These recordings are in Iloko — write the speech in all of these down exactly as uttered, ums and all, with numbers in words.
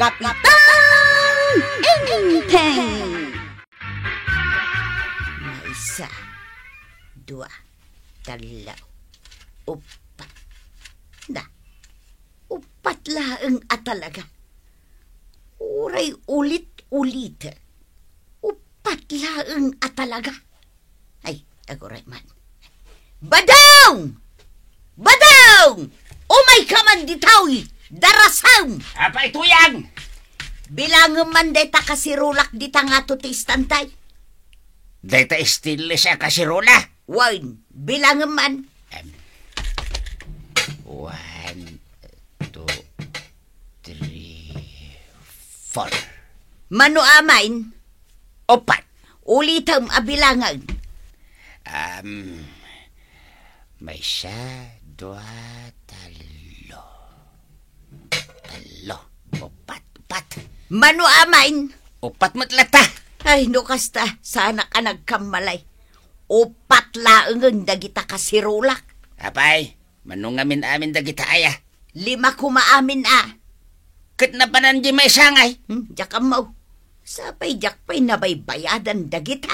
Kapitan Enteng! Maysa, dua, tallo, uppat. Na, uppat laeng a talaga. Uray ulit-ulit. Uppat laeng a talaga. Ay, aguray man. Badong! Badong! Umayka man ditoy! Darasem! Apay, Tuyang! Bilangem man dayta kasirulak dita ngato ti istantay. Dayta stainless a kasirula? Wen, bilangem man. Em, one, two, three, four. Mano amin? Upat. Ulitem a bilangen. Um, maysa, dua, tallo. Tallo. Upat, upat. Mano amin? Upat met latta. Ay, no kasta, saanak a nagkammalay. Upat laengen dagita kasirulak. Apay, mano ngamin amin dagita aya? Lima koma amin a. Ket napanan di maysa ngay? Hmm, diak ammo. Sapay diak pay nabaybayadan dagita.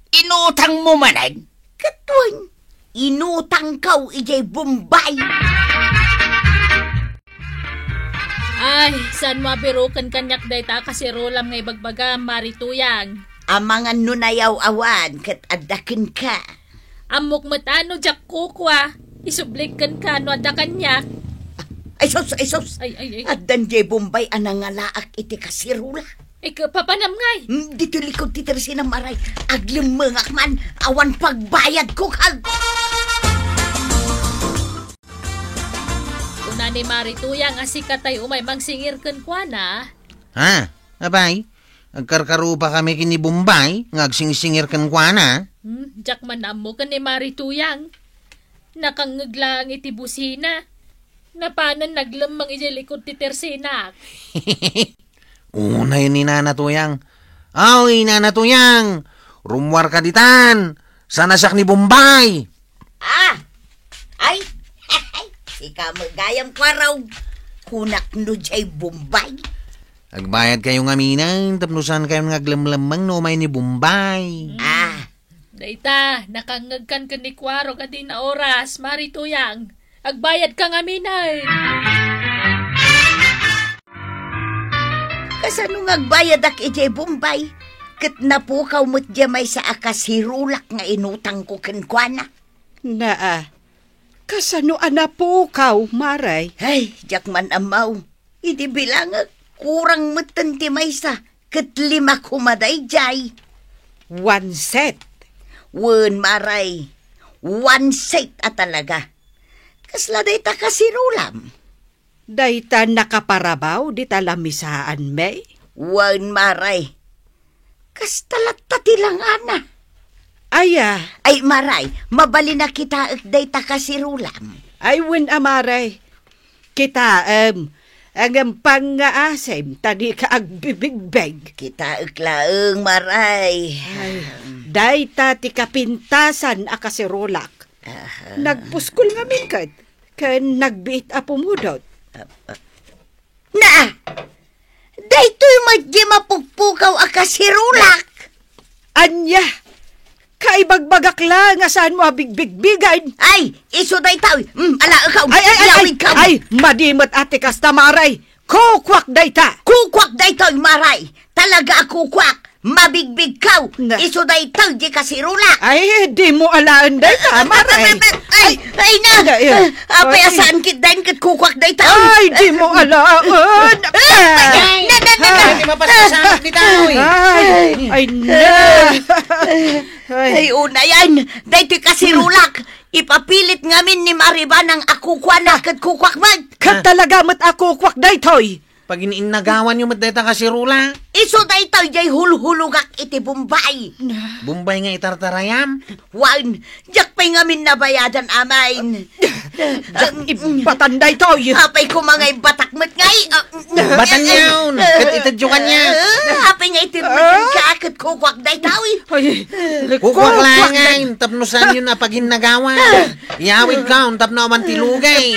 Inutangmo manen? Ket wen, inutangko idiay Bombay. Ay, saan mo a biroken kaniak dayta a kasirulam nga ibagbagam, Mari Tuyang? Amangan no nayaw-awan ket adda kenka. Ammok met a no diak kukua, isublik kenka no adda kaniak. Ay, sus, ay, sus. Ay, ay, ay. Addan diay Bombay a nangalaak iti kasirula. Ay, ka-, papanam ngay? Hmm, ditoy likod ti tersinam, Maray. Aglemmengak man, awan pagbayadko, kag. Kuna ni Mari Tuyang a sika tay umay mangsingir kenkuana. Ha? Apay, agkarkarupakami ken ni Bombay nga agsingsingir kenkuana. Hmm, diak man ammo ken ni Mari Tuyang. Nakangngeg laeng iti busina. Napanen naglemmeng idiay likod ti tersinak. Unay ni Nana Tuyang. Aw, Nana Tuyang, rummuarka ditan. Saan a siak ni Bombay. Ah! Ay! Sika met gayam, Kuarog. Kunak no diay Bombay. Agbayadkayo ngamin tapno saankayon nga aglemlemmeng no umay ni Bombay. Ah. Dayta, nakangngegkan ken ni Kuarog a dina oras, Mari Tuyang. Agbayadka ngamin. Kasano nga agbayadak idiay Bombay? Ket napukaw met diay maysa a kasirulak nga inutangko kenkuana. Naa, kasano a napukaw, Maray? Ay, diak man ammo. Idi bilangek, kurang metten ti maysa, ket lima koma daydiay. One set? Wen, Maray. One set a talaga. Kasla dayta kasirulam? Dayta nakaparabaw dita lamisaan, May? Wen, Maray. Kasta latta ti langana. Aya? Ay, Maray, mabalin a kitaek dayta kasirulam. Ay, wen a, Maray. Kitaem, ngem pangngaasim ta dika agbibigbeg. Kitaek laeng, Maray. Ay, dayta ti kapintasan a kasirulak. Aha. Nagpuskol ngamin ket, ken nagbiit a pumudot. Ah, ah. Na! Daytoy met diay mapukpukaw a kasirulak! Ania? Kaibagbagak la nga saanmo a bigbigbigan? Ay, isu daytoy! Mm, alaekaw! Ay, ay, ay, ay, Iyawidkaw! Ay, madi met a ti kasta, Maray! Kukuak dayta! Kukuak daytoy, Maray! Talaga a kukuak! Mabigbigkaw! Na- Isu daytoy diay kasirulak! Ay, dimo alaen dayta, Maray! Ay, ay, na! Ay, ay. Apay a saan ketdin ket kukuak dayta? Ay, dimo alaen! Ay, na, na, na, na. Ay, di mapaspasamak dita, oy. Ay, ay, na. Ay. Ay, unayen, daytoy kasirulak. Ipapilit ngamin ni Maribanang a kukuana ket kukuak met. Ket talaga met a kukuak daytoy. Pagin-innagawanyo met dayta kasirula. Isu daytoy diay hulhulogak iti Bombay. Bombay nga itartarayam? Wen, diak pay ngamin nabayadan, amin. Diak ibbatan daytoy. Apay koma nga ibbatak met ngay. Batanyon, ket itedyo kaniak. Apay nga itedyo ka ket kukuak daytoy. Ay, kukuak laeng ngay, tapno saanyon a paginnagawan. Iyawidkayon, tapno awan ti lugay.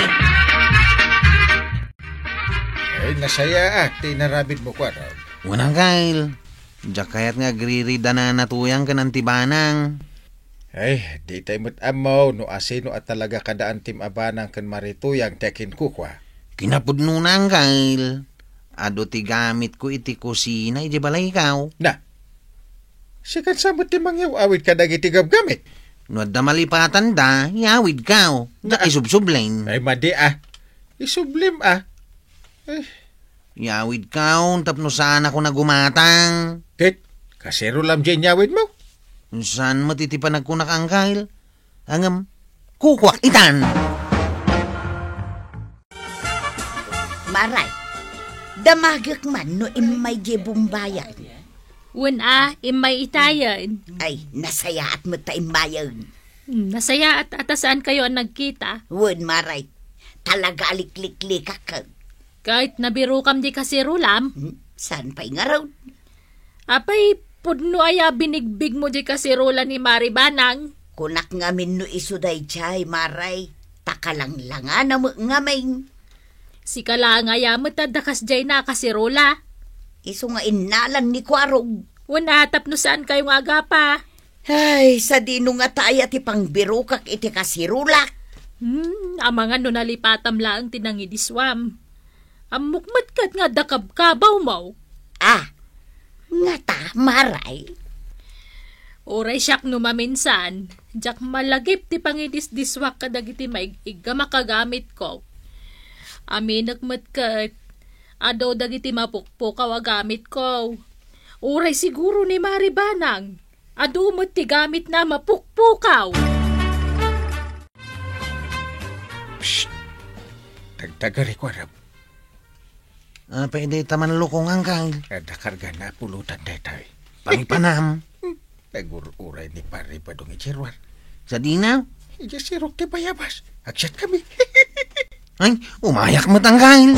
Ay, nasayaat ti inaramidmo, kuarog. Wen, Angkel. Diak kayat nga agriridanana tuyang ken antibanang. Ay, di tay met ammo no asino a talaga kada antim a banang ken marituyang ti akinkukua. Kinapudnona, Angkel. Adu ti gamitko iti kusina idiay balaykaw. Na, sikan sa met ti mangyaw-awid kadagiti gabgamit? No adda malipatanda, yawidkaw. Da Na. isubsublen. Ay, madi, ah. Isublim, ah. Eh. Yawidkaw, tapno saanakon a gumatang. Ket, kasirolam diay inyawidmo? Saan met iti panagkunak, Angkel? Ngem, kukuak itan. Maray, damagek man no immay diay bumbayan. Wen a, immay itayen. Ay, nasayaat met ta immayen. Hmm, nasayaat a ta saankayo a nagkita. Wen, Maray, talaga a likliklikak. Ket nabirokam diay kasirolam? Hmm, saan pay ngarud? Apay, pudno aya binigbigmo diay kasirola ni Mari Banang? Kunak ngamin no isu daydiay, Maray, ta kalanglangana met ngamin. Sika laeng aya met adda kasdiay a kasirola? Isu nga innalan ni Kuarog. Wen a, tapno saankayo nga agapa. Ay, sadino ngata aya ti pangbirokak iti kasirolak? Hmm, amangan no nalipatam laeng ti nangidissuam. Ammok met ket nga adda kabkabawmo. Ah, ngata, Maray? Uray siak no maminsan, diak malagip ti pangidisdissuak kadagiti maig-igga a makagamitko. Aminek met ket, adu dagiti mapukpukaw a gamitko. Uray siguro ni Mari Banang. Adu met ti gamitna a mapukpukaw. Psst! Dagdagari, kuarog. Apay dayta manlukong, Angkel? Adda kargana a pulutan daytoy. Pangipanam. Nagur-uray ni Pare Badong idiay ruar. Sadino? Idiay sirok ti bayabas. Agsiatkami. Ay, umayak met, Angkel.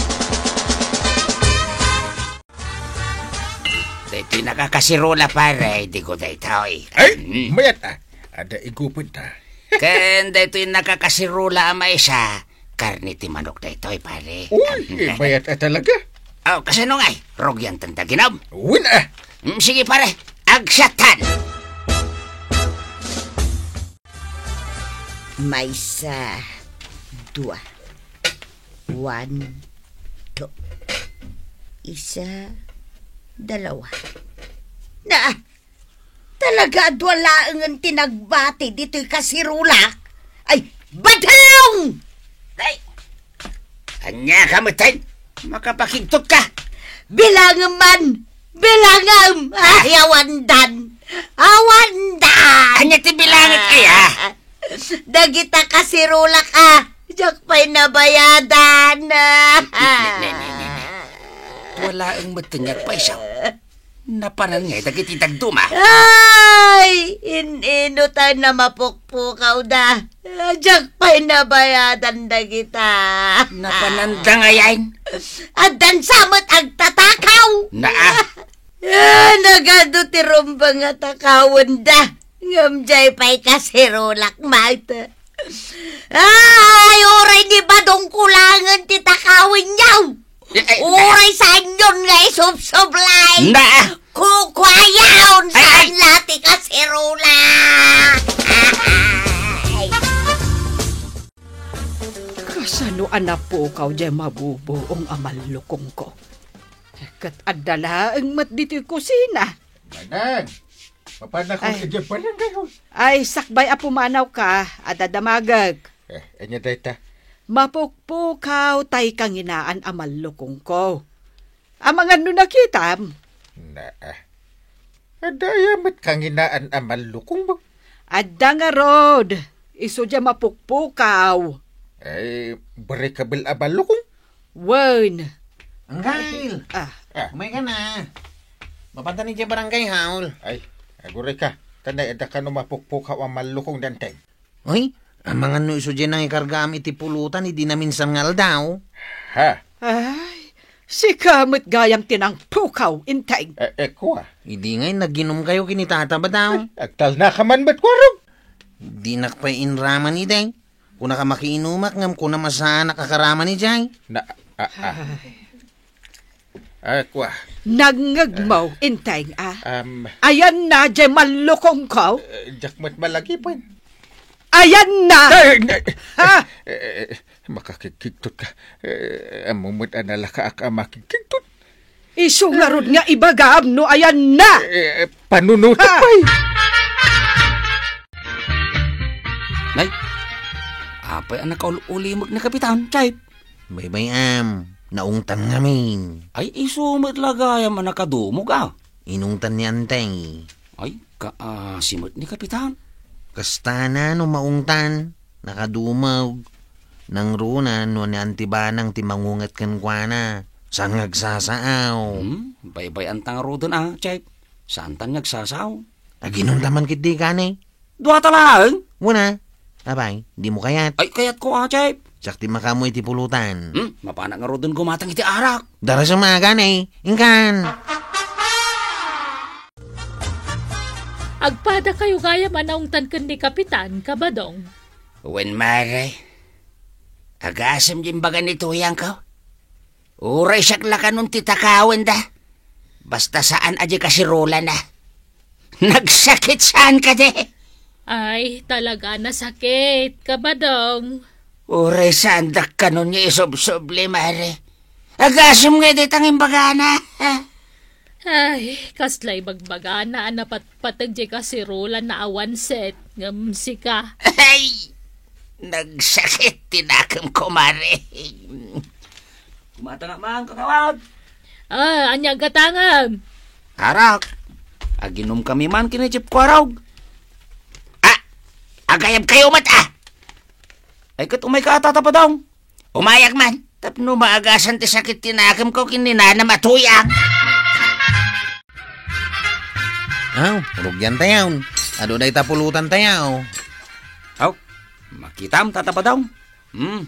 Daytoy nakakasirola, pare, digo daytoy. Ay, Mm. mayat, ah. Adda igupenta. Ken daytoy nakakasirola a maysa, karne ti manok daytoy, pare. Uy, Mm. mayat a talaga. Oh, kasano ngay? Rugiantan ta ginom? Wen, ah. Mm, sige, pare. Agsiatan. Maysa, dua. One, two. Isa, dalawa. Na, talaga a dua laengen ti nagbati ditoy kasirolak? Ay, Badong! Ay, ania ka met, ay? Makapakigtot ka. Bilangem man! Bilangem! Ay, awandan! Awandan! Ania ti bilangek, ay, ah? Dagita kasirolak, ah, diak pay nabayadan. Ne, ne, ne, ne, ne. Wala ang matanyag pa isa. Napanan nga dagiti tagduma. Ay, in-ino ta na mapukpukaw da. Diak pay nabayadan dagita. Napanan da ngayon. Addan sa met agtatakaw. Naa. Ah, nagadu ti rumbeng nga takawen da. Ngem diay pay kasirolak, Marta. Ay, uray ni Badong kulangen ti takawenyo. Eh, eh, uray saanyon nga isubsublay. Na. Kukuayon, ay, ay, saan la ti kasirolak. Ay. Kasano a napukaw diay mabubuong a mallukongko? Ket adda laeng met ditoy kusina. Manang, mapanakon Ay. Idiay barangay hall. Ay, sakbay a pumanawka, adda damagek. Eh, ania dayta? Mapukpukaw tay kanginaan a mallukongko. Amangan no nakitam? Naa. Adda aya met kanginaan a mallukong ba? Adda ngarud. Isu diay mapukpukaw. Ay, breakable a mallukong? Wen. Anggail! Ah. Ah. Umayka na. Mapantan idiay barangay hall. Ay, aguray ka. Kanay, adda kano mapukpukaw a mallukong, Danteng? Uy, amangan no isu diay nangikargaam iti pulutan idi naminsan nga aldaw. Ha? Ay, sika met gayam ti nangpukaw, Inteng. Eh, eh, kua? Idi ngay naginumkayo ken ni Tata Badong. Ay, agtalna ka man met, Kuarog. Dinak pay inraman idi. Kunaka makiinumak ngem kunam a saanak a karaman idiay. Na, a, a. Ay. Ah, kua. Nangngegmo, Inteng, a? Am. Ayanna, diay mallukongko? Eh, diak met malagipen. Ayanna! Ay, ay, Ha? Eh, eh, makakigkigtot ka. Eh, ammo met a nalakaak a makigkigtot. Isu ngarud nga ibagam no ayanna! Eh, panunotek pay. Nay, apay a nakaul-ulimek ni Kapitan, Chef? Baybay-am, naungtan ngamin. Ay, isu met la gayam a nakadumog, a. Inungtan ni Antay. Ay, kaasi met ni Kapitan. Kasta na no maungtan, nakadumog. Nangruna no ni Auntie Banang ti mangunget kenkuana. Saan nga agsasaaw? Hmm, baybay-anta ngaruden, a, Chef. Saanta nga agsasaaw. Aginumta man ketdi kani? Duata laeng? Wen a. Apay, dimo kayat? Ay, kayatko, a, Chef. Siak ti makaammo iti pulutan. Hmm, mapanak ngaruden gumatang iti arak. Darasem a gani. Inkan. Agpadakayo gayam a naungtan ken ni Kapitan, Kabadong. Wen, mare. Agasem diay imbaga ni Tuyangko. Uray siak la kanon ti takawenda. Basta saan a diay kasirulana. Nagsakit saan kadi? Ay, talaga nasakit, Kabadong. Uray saandak kanon nga isubsubli, mare. Agasem nga dayta nga imbagana. Ay, kasla ibagbagana a napatpateg diay kasirulana a one set ngem sika. Ay, nagsakit ti nakemko, mare. Gumatangak man, kagawad. Ah, ania gatangem? Arak. Aginomkami man ken ni Chef Kuarog. Ah, agayabkayo met, a. Ay, ket umayka a, Tata Badong. Umayak man, tapno maagasan ti sakit ti nakemko ken ni nanam a Tuyang. Aw, rugiantayon. Adu dayta pulutantayo. Aw, makitam, Tata Badong. Hmm.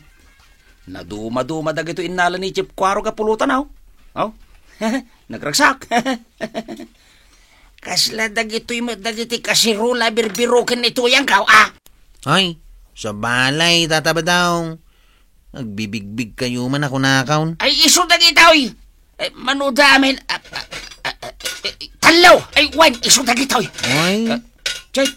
Nadumaduma dagitoy innala ni Chef Kuarog a pulutan, aw. Aw. Nagragsak. Kasla dagitoy met dagiti kasirula a birbiroken ni Tuyangko, a. Ay, sabali, Tata Badong. Agbibigbigkayo man a kunakon. Ay, isu dagitoy. Eh, mano damin, a, a, a, a, eh, tallo. Ay, wen, isu dagitoy. Ay. Ah, Chef,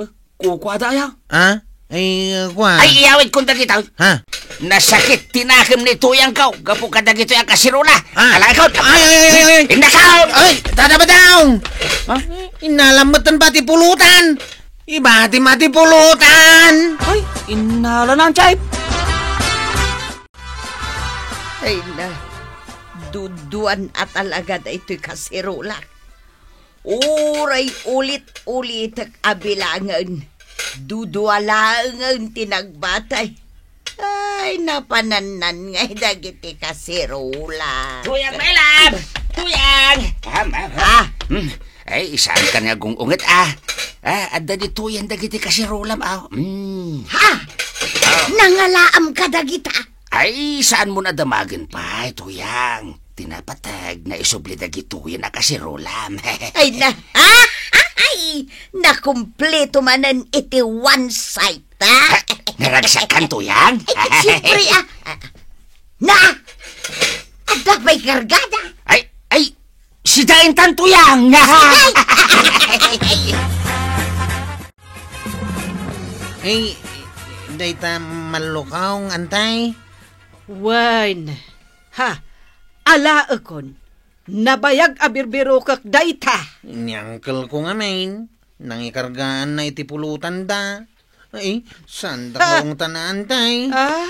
eh, kukuada aya? Ha? Ay, uh, kua? Ay, iyawidkon dagitoy. Ha? Nasakit ti nakem ni Tuyangko gapu kadagitoy a kasirula. Ah. Alakon. Ay, ay, ay, ay, ay. Innakon. Ay, Tata Badong! Ha? Innalam met pati pulutan. Ibati met ti pulutan. Ay, innalanan, Chef. Ay na, duduan a talaga daytoy kasirula. Uray ulit-ulitek a bilangen, dudua laengen ti nagbatay. Ay, napanannan ngay dagiti kasirula. Tuyang, my love! Tuyang! Am, am, am. Ah. Hmm. Ay, saan ka nga gung-unget, a? Ah, adda ditoyen dagiti kasirulam, aw. Hmm. Ha? Ah. Nangalaam ka dagita? Ay, saanmon a damagen pay, Tuyang. Ti napateg, naisubli dagitoyen a kasirulam. Ay, na, ah, ay, nakumpleto manen iti one site, ha? Ah, naragsakan, Tuyang? Ay, siyempre, ah. Na, adda pay kargada? Ay, ay, sida intan, Tuyang. Ay! Ay, dayta mallukong, Antay? Wen. Ha, alaekon. Nabayag a birbirokek dayta. Ni uncle ko ngamin, nangikargaanna iti pulotanda. Ay, saan da Ah. Kung tanaan, tay? Ah,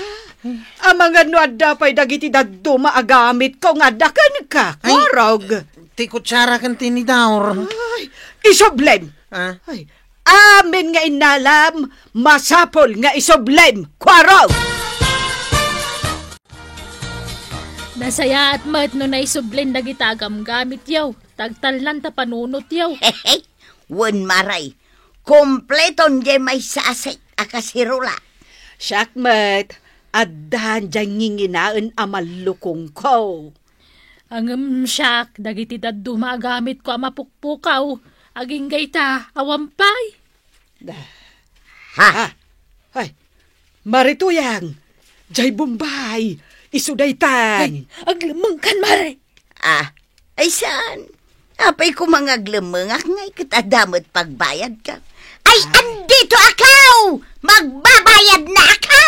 amangan no adda pay dagiti dadduma a gamitko nga adda kenka, Ay, Kuarog. Ti kutsara ken tinidor. Ay, isublem. Ah. Ay, amin nga innalam, masapul nga isublem, Kuarog. Nasayaat met no naisublen dagita a gamgamityo, tagtalnan ta panunotyo. Wen, mare, kompleton diay maysa a set a kasirula. Siak met, addan diay nginginaen a mallukongko. Ngem siak, dagiti dadduma a gamitko a mapukpukaw, agingga ita, awan pay. Ha? Ha? Ay, Mare Tuyang, diay Bombay, isu daytan. Ay, aglemmengkan, mare. Ah, ay saan? Apay ko mangaglemmengak ngay ket adda met pagbayadka. Ay, andito ako! Magbabayad na ako!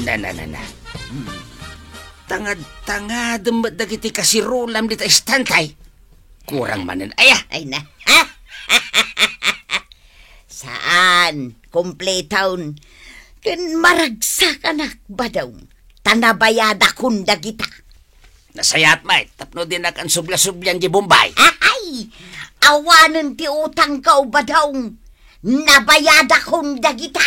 Na, na, na, na. Hmm. Tangad-tangadem met dagiti kasirulam dita istantay. Kurang manen aya. Ay na. Saan? Kumpleton. Ken maragsakanak, Badong. Ta nabayadakon dagita. Nasayaat met, tapno dinak ansubla-sublian di Bombay. Ay! Awanen ti utangko, Badong. Nabayadakon dagita.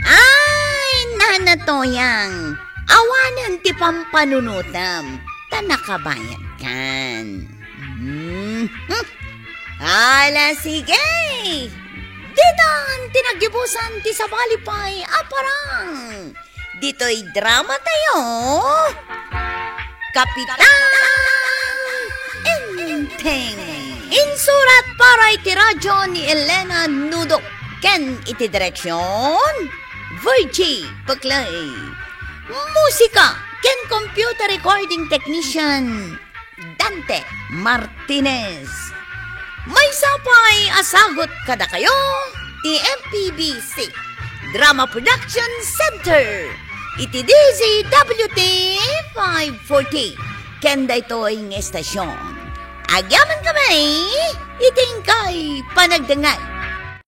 Ay, Nana Toyang, awanen ti pampanunotem, ta nakabayadkan. Hmm. Ala, sige. Ditan ti naggibusan ti sabali pay a parang. Ditoy drama tayo, Kapitan Enteng. Insurat para iti radyo ni Elena Nudo ken iti direksyon, Virgie Peclay. Musika ken computer recording technician, Dante Martinez. Maysa pay a sagut kadakayo ti M P B C Drama Production Center iti D Z W T five forty ken daytoy nga estasyon. Agyamankami iti inkay panagdengngeg.